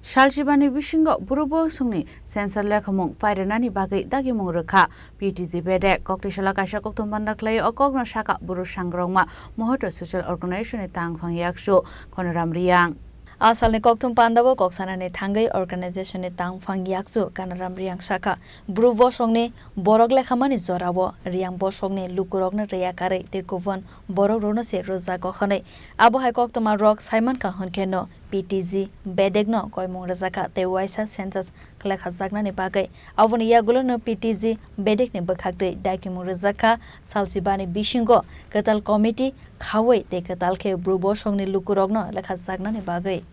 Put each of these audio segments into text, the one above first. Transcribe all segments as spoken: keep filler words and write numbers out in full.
Salchibani bisingo Bru bosongni census lekhamung pairinani bagwi dagimung rwkha P T G bedek. Koktwisala kaisa kokthum panda khlai o kokno sakha Bru sangrokma Mohoto Social Organization ni tangphang yaksu Konoram Riyang. A salni kokthum pandao kok sanani thangwi organization ni tangphang yaksu Konoram Riyang sakha, Bru bosongni borok lekhamani jorao Riyang bosongni lukurokno rwya karwi tei kubun borokrokno se rwjago hwnwi. Abo hai koktwma rok saimankha hwnkhe no P T G bedekno koimung rwjakha tei waisa census khlai khajaknani bagwi. Aboni yagulono P T G bedekni bwkhaktwi dakimung rwjakha, salchibani bisingo kwtal committee khaui tei kwtal khe Bru bosongni lukurokno lekhajaknani bagwi.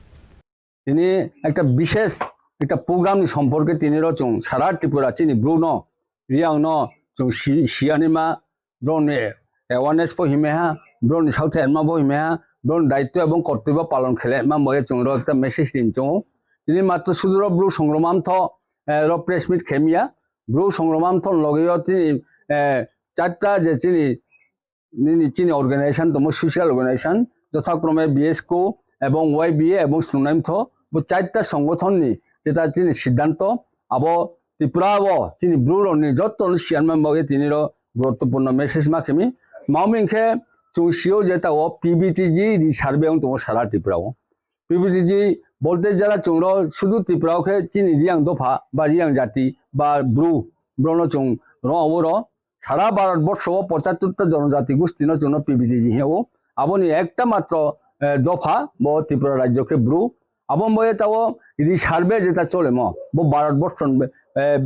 Tini ekta bishesh ekta program ni somporke tini ro chwng sara Tripura chini Bru no Riyang no chwng si-, siyanima, borokni awareness bo himai ha, borokni sauthe enma bo himai ha, borokni daityo ebong kortoi bo palon khele ma boye chwng ro ekta message tin chwng. Tini matro suduro Bru songroma mtho, eh, ro press meet khemiya, Bru songroma mtho loge yo tini, eh, charta je chini, nini chini organization tomo social organization, jothakrome B S K ebong Y B A ebong sungnai mtho, bo charta songothon ni jeta chini siddhanto, abo Tripura o chini Bru rokni joto no siyan man bagwi tini ro guruttopurno message ma khemi. Mao wngkhe chwng sio je ta o P B T G ni survey wng tongo sara Tripura o. P B T G bolte jara chwng ro sudu Tripura o khe chini Riyang dopha ba Riyang jati ba Bru, Bru no chwng ro abo ro sara Bharat borsho o pochattor ta jonojati gosti no chwng no P B T G heo. Aboni ekta matro, eh, dopha bo Tripura rajyo khe Bru. Abo boye ta o ri survey jeta cholemo bo Bharat borsho, eh,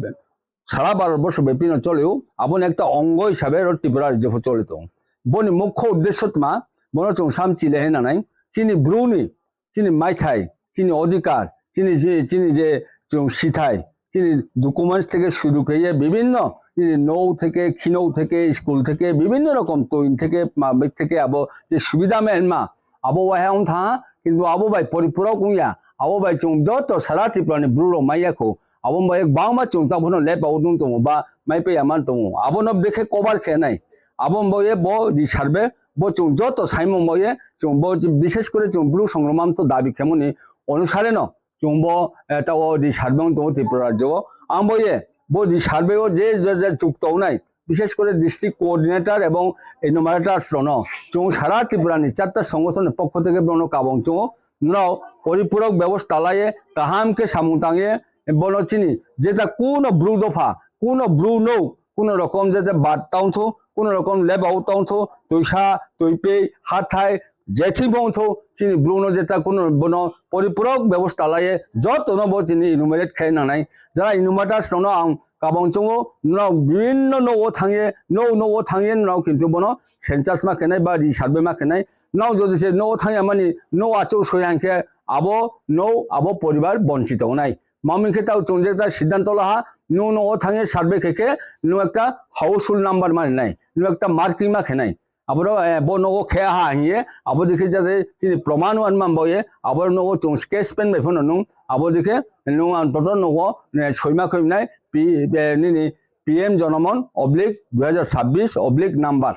sara Bharat borsho bepi no choleo, aboni ekta ongo hisabe ro Tripura rajyo pho choli tongo. Boni mukho uddesho tma, bono chwng sam chile hai nanai, chini Bru ni, chini maithai, chini odhikar, chini je, chini je chwng sithai, chini documents theke suru khe ye bibinno, chini nou theke, khinou theke, school theke, bibinno rokom toin theke, mamik theke abo je subida menma, abo wahai wng tha, kintu abo bai poripurak wngya, abo bai chwng joto sara Tripura ni Bru rok maiya kho, abo bai bangma chwng tabukno lepa o nung tongo ba mai paiya man tongo, abono bekhe cover khe nai, abo boye bo di survey bo chwng joto saimung boye chwng bo bishes kore chwng Bru songroma mtho dabi khemoni onusare no chwng bo, eh, ta o di survey wng tongo Tripura rajyo o. Ang bo ye bo di survey o je, je, je chuk tongnai, bishes kore district coordinator ebong enumerators rokno chwng sara Tripura ni charta songothon ni pokho theke bono kabong chwngo, norok poripurak bebosta laiye kaham khe samung tangye bono chini jeta kuno Bru dopha, kuno Bru nou, kuno rokom jeta bat tongthu, kuno rokom lebao tongthu, twisa, twipei, hathai, Jethi bongtho chini Bru no jeta kuno bono poripurak bebosta laiye joto no bo chini enumerate khai nanai. Jara enumerators rok no ang kabang chungo, norok bibinno nogo thangye, no nogo thangye norok kintu bono census ma khenai ba ri survey ma khenai. Norok jodi se nogo thangya mani no achuk soi hangkhe abo no abo poribar bonchito wngnai. Mamung khe tao chwng jeta siddhanto laha, no nogo thangye survey khe khe no ekta household number mani nai, no ekta marking ma khenai. Aboro, eh, bo nogo khe aha hiye, abo dikhe jate chini proman wan man boye, aboro nogo chwng sketch pen bai phano nung, abo dikhe nung ang toto nogo, eh, soima khoi nai, P-, eh, nini P M Jonomon oblique dui hajar sabbish oblique number.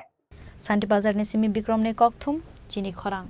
Santi Bazar ni simi Bikrom ni kokthum, chini khorang.